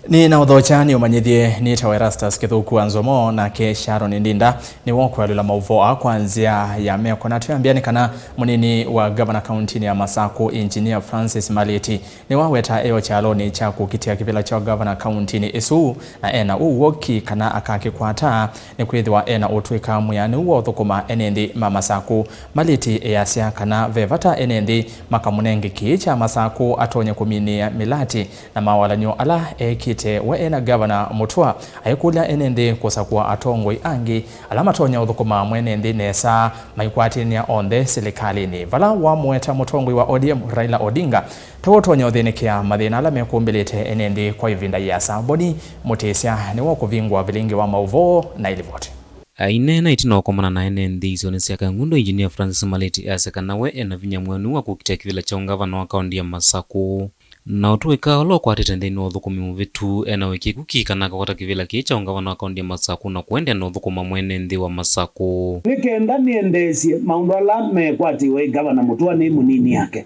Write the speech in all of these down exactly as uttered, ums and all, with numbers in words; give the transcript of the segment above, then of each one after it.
Nĩ na ũthokya nĩ ũmanyĩthye nĩtawa Erastus Kĩthũku wa Nzomo, nake Sharon Ndinda nĩwe ũkwelũla maũvoo aa kwa nzĩa ya meko. Na twĩambĩa nĩ kana mũnini wa ngavana kauntinĩ ya Masakũ, Engineer Francis Malĩti, nĩwaweta eo kyalonĩ kya kũkitĩa kĩvĩla kya ngavana kauntinĩ ĩsu, na ena ũw'o ki kana akakĩkwata, nĩkwĩthĩwa ena ũtw'ĩka mwĩanĩu wa ũthũkũma ene nthĩ ma Masakũ. Malĩti easya kana ve vata ene nthĩ makamũnenge kĩĩ kya Masakũ atonye kũminĩĩa mĩlatĩ na mawalany'o ala ekĩte we ena Ngavana Mũtua, aikũlya ene nthĩ kũsakũa atongoi angĩ ala matonya ũthũkũma mwene nthĩ nesa, maikwatĩnĩa onthe silikalĩnĩ. Vala wamũeta mũtongoi wa O D M Raila Odinga ta ũtonya ũthĩnĩkĩa mathĩna ala mekũmbĩlĩte ene nthĩ kwa ĩvinda yĩasa. Boni Mũtĩsya nĩwe ũkũvingũa vilingi wa maũvoo na ĩlivoti. Aineena ĩtina wa kũkomana na ene nthĩ isionĩ sya Kangundo, Engineer Francis Malĩti easya kana we ena vinya mwĩanĩu wa kũkitĩa kĩvĩla kya ũngavana wa kaunti ya Masakũ. Na ũtũĩka ũla ũkwatĩte nthĩnĩ wa ũthũkũmi mũvĩtu, ena ũĩkĩĩku ki kana akakwata kĩvĩla kĩĩ kya ũngavana wa kaunti ya Masakũ na kũendeea na ũthũkũma mwene nthĩ wa Masakũ. Nĩ kenda nĩendeesye maũndũ ala mekwatĩwe ĩ Ngavana Mũtua nĩ mũnini yake.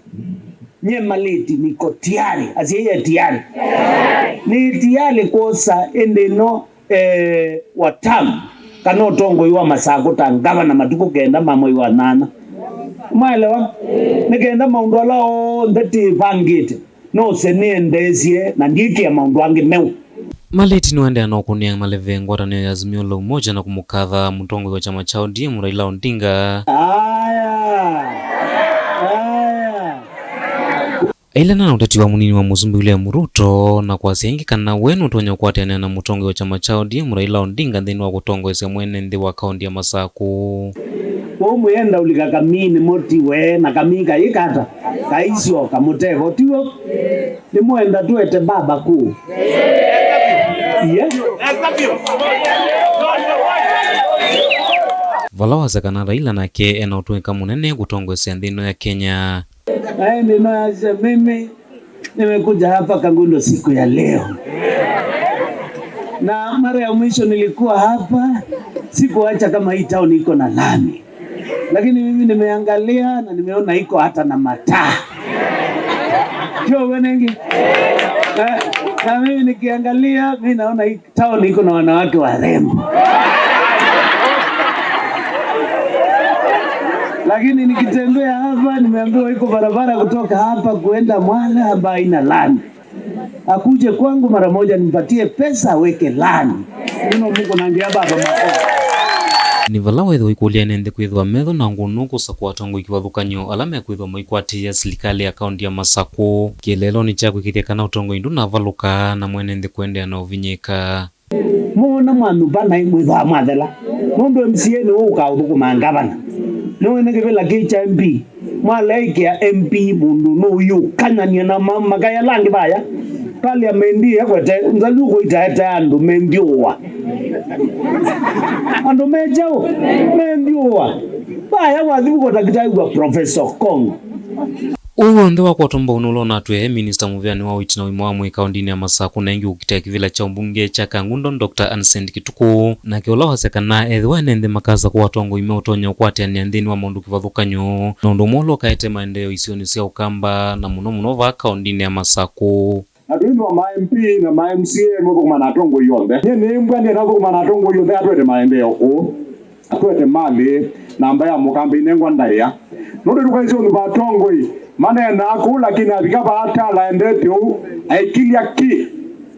Nyie Malĩti niko tiari, asyai e tiari. Nĩ tiari kwosa ĩndĩ ĩno eh, wa term kana ũtongoi wa Masakũ ta ngavana matukũ kenda ma mwei wa nyanya. Mwaelewa? Nĩ kenda maũndũ ala onthe tĩvangĩte nose nĩendeesye na ndiĩkĩa maũndũ angĩ meũ. Malĩti nĩwaendeea na ũkũnĩa maleve ngwatanĩo ya Azimio la Umoja na kũmũkatha mũtongoi wa kyama kya O D M Raila Odinga. Aya! Aya! Ailana na ũteti wa mũnini wa mũsumbĩ William Ruto na kwasya ĩngĩ kana we nũtonya kũatĩanĩa na mũtongoi wa kyama kya O D M Raila Odinga nthĩnĩ wa kũtongoesya mwene nthĩ wa kaunti ya Masakũ. Kwoou mwĩenda ũlika kamii nĩ mũti we na kamii kayĩkata kaisyoka mũtevo tiw'o? Nĩ mwenda tũete baba kũũ? Yes. Vala wasya kana Raila nake ena ũtũĩka mũnene kũtongoesya nthĩ ĩno ya Kenya. Naye ndio anasema, mimi nimekuja hapa Kangundo siku ya leo. Na mara ya mwisho nilikuwa hapa, sikuacha kama hii town iko na lami. Lakini mimi nimeangalia na nimeona iko hata na mataa. Sio wengi? Na, na mimi nikiangalia, mimi naona hii town iko na wanawake warembo. Lakini nikitembea hapa, nimeambiwa iko barabara kutoka hapa kuenda Mwala ambayo haina lami. Akuje kwangu mara moja, nimpatie pesa aweke lami. Nino Mungu nangia baba mako. Nĩ vala wethĩwa ikũlya ene nthĩ kwĩthĩwa metho na ngũnũ kũsakũa atongoi kĩvathũkany'o ala mekwĩthĩwa maikwatĩĩa silikalĩ ya kaunti ya Masakũ. Kĩeleelonĩ kya kwĩkĩthya kana ũtongoi ndũnavalũka na mwene nthĩ kũendeea na ũvinyĩĩka. Mwona mwanyuva naĩ mwĩthwa mwathela, nũndũ M C A nĩwe ũkaũthũkũma ngavana. Nĩwene kĩvĩla kĩ kya M P, mwaleĩkĩa M P mũndũ nũyũkany'any'a na ma-, makaya langĩ vaya. Parliament ĩkwete nzalu kũitaete andũ menthyũũa. Andũ me kyaũ? Menthyũũa. Vaya wathi kũtakitaĩw'a Professor Kong. Ũũ w'onthe wakwatwa mbau nũla ũnatwĩe minista mũvĩanĩ wa ũiiti na ũima wa mwĩĩ kaũndĩnĩ ya Masakũ na ĩngĩ ũkitĩa kĩvĩla kya ũmbunge kya Kangundo, Doctor Anacent Kĩtukũ, nake ũla wasya kana ethĩwa ene nthĩ makasakũa atongoi meũtonya ũkwatĩanĩa nthĩnĩ wa maũndũ kĩvathũkany'o, na ũndũ ũmwe ũla ũkaete maendeeo isionĩ sya Ũkamba, na mũno mũno vaa kaũndĩnĩ ya Masakũ. Na twĩthĩwa ma M P na ma M C A nũthũkũma na atongoi onthe. Nyie nĩmbwa ndienda ũthũkũma na atongoi onthe atwete maendeeo kũũ. Atwete malĩ, namba ya Mũkamba inengwa ndaĩa. Nũndũ ndũkaisye ũndũ va atongoi maneenaa kũu, lakini avika vaa tala endete ũu, aikilya ki.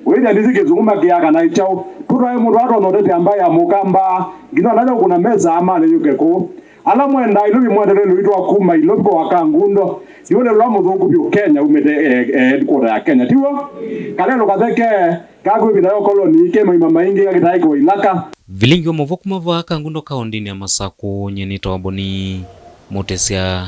Wĩthĩa ndisi kĩsũngũ makĩaa kana ĩ kyaũ. Tũtwae mũndũ atonya ũtetea mbaĩ ya Mũkamba, nginya ũla ũkũna mesa amalĩ yũke kũu. Ala mwendaa Ilovi mwendelee lũitũ wa kuma Ilovi kwa Kangundo. Nĩwe lelwa mũthũku vyũ Kenya umĩte e, e, headquarter ya Kenya. Tiw'o? Kalelũ katheke, kakwĩ ĩvinda ya ũkoloni, ke maima maingĩ, kakĩtaĩkĩwa ilaka. Vilingi wa maũvoo kuma vaa Kangundo kaũndĩnĩ ya Masakũ, nyie nĩtawa Boni Mũtĩsya.